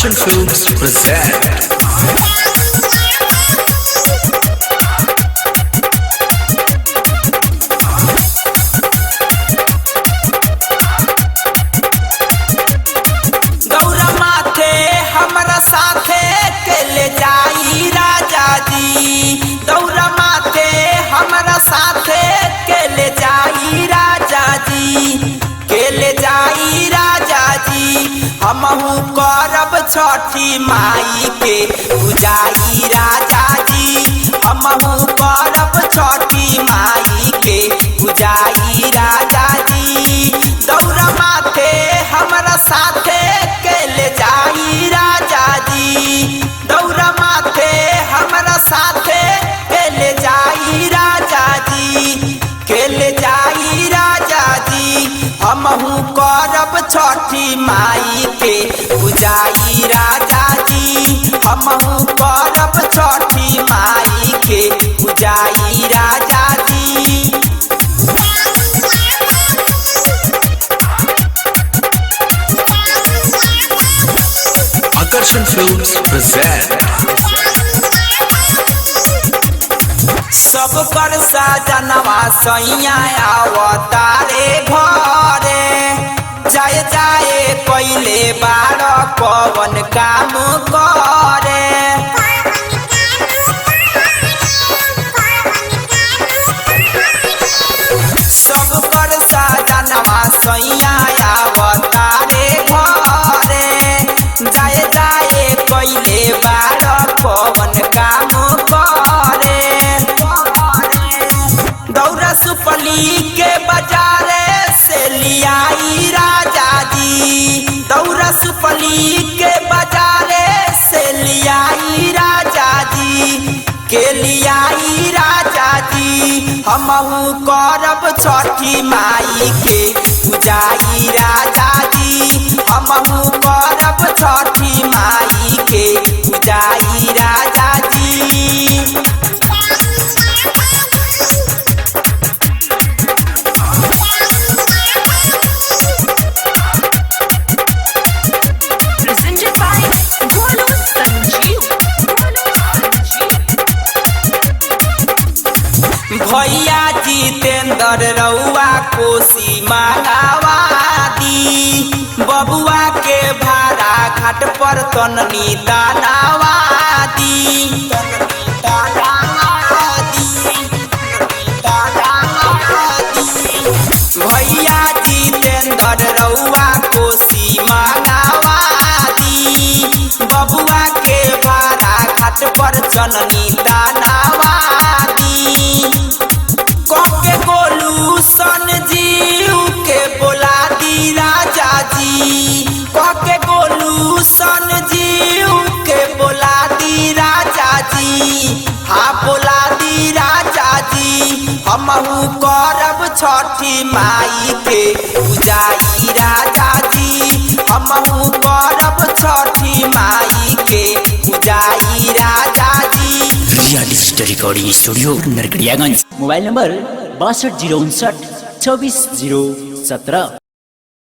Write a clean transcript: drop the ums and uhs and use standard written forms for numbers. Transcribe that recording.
Action Films present. Gaura माथे हमरा साथे के ले जाई राजा जी। गौरा माथे हमरा साथे के ले जाई राजा जी, के ले जाई राजा जी। हमहू करब छठी माई के पूजाई राजा जी। हमहू करब छठी माई के पूजाई राजा जी। गौरा माथे हमरा साथे के ले जाई राजा जी। दौरा माथे हमरा साथे के ले जाई राजा जी, के ले जाई राजा जी। हमहू करब छठी माई के पूजाई राजा जी। हमहू करब छठी माई के पूजाई राजा जी। Akarshan Films present. सब कर साजनवा सैया आवतारे घरे, जाए जाए पहले बार पवन काम करे। सब कर साजनवा सैया आवतारे घरे, जाए जाए पहले बार पवन काम करे। दौरा सुपली के बाजारे से लियाई राजा जी। दौरा सुपली के बाजारे से लियाई राजा जी, के लियाई राजा जी। हमहू करब छठी माई के पूजाई राजा जी। हमहू करब छठी माई के पूजाई राजा जी। Presented by Golu Sanjeev. Golu Sanjeev. भैया जितेंद्र रउआ कोसी मालावादी, बबुआ के भाड़ा घाट पर तननी दानावादी। भैया जितेंद्र रउआ कोसी मालावादी, बबुआ के भाड़ा घाट पर चननी दानावादी। कके गोलू सन जीव के बोला दी राजा जी। कके गोलू सन जीव के बोला दी राजा जी, हाँ बोला दी राजा जी। हमहू करब छठी माई के पूजाई राजा जी। हमहू करब छठी माई के पूजाई राजा जी। Riya digital recording studio Narkatiaganj. Mobile number 62 0 59 24 0 17।